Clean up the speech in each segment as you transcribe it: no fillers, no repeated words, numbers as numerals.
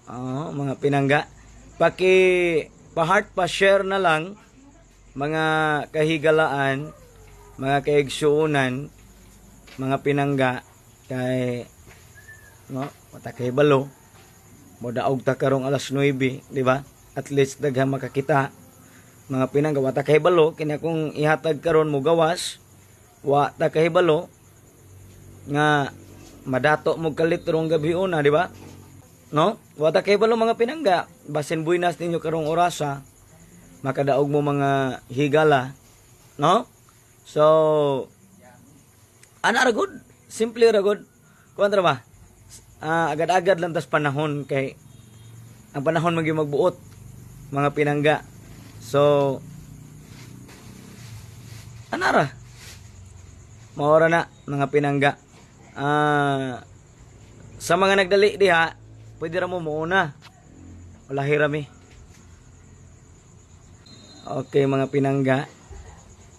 Oo, mga pinangga. Paki pa-heart, pa-share na lang, mga kahigalaan, mga kaigsuunan, mga pinangga kay, no, wa ta kahibalo. Modaog ta karong alas 9, di ba? At least daghang makakita. Mga pinangga, wa ta kahibalo kini akong ihatag karon mo gawas. Wa ta kahibalo nga madato mo kalitrong gabi una, di ba? No? Wa ta kahibalo, mga pinangga, basin buinas ninyo karong orasa, makadaog mo, mga higala, no? So ana ra gud, simple ra gud. Kuan ra ba? Ah, agad-agad lang tas panahon kay ang panahon man gyud magbuot, mga pinangga. So ana ra. Maora na, mga pinangga. Ah, sa mga nagdali diha, pwede ra mo muuna. Wala hirami. Okay, mga pinangga.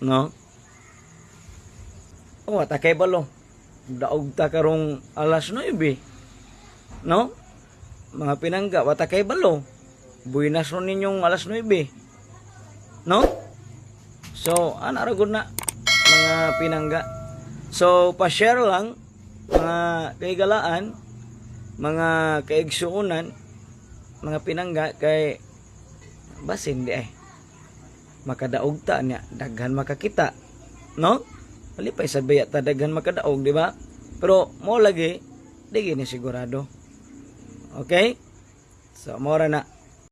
No? Oh, ta kay balo. Daog ta karong alas 9. No? Mga pinangga, wa ta kahibalo. Buinas ron ninyong alas 9. No? So, ana ra gud na, mga pinangga. So, pa-share lang, mga kahigalaan, mga kaigsuunan, mga pinangga kay basin di ay makadaog ta niya, daghan makakita, no? Malipay sa baya ta daghan makadaog, di ba? Pero mo lagi di gini sigurado. Okay? So, mora na.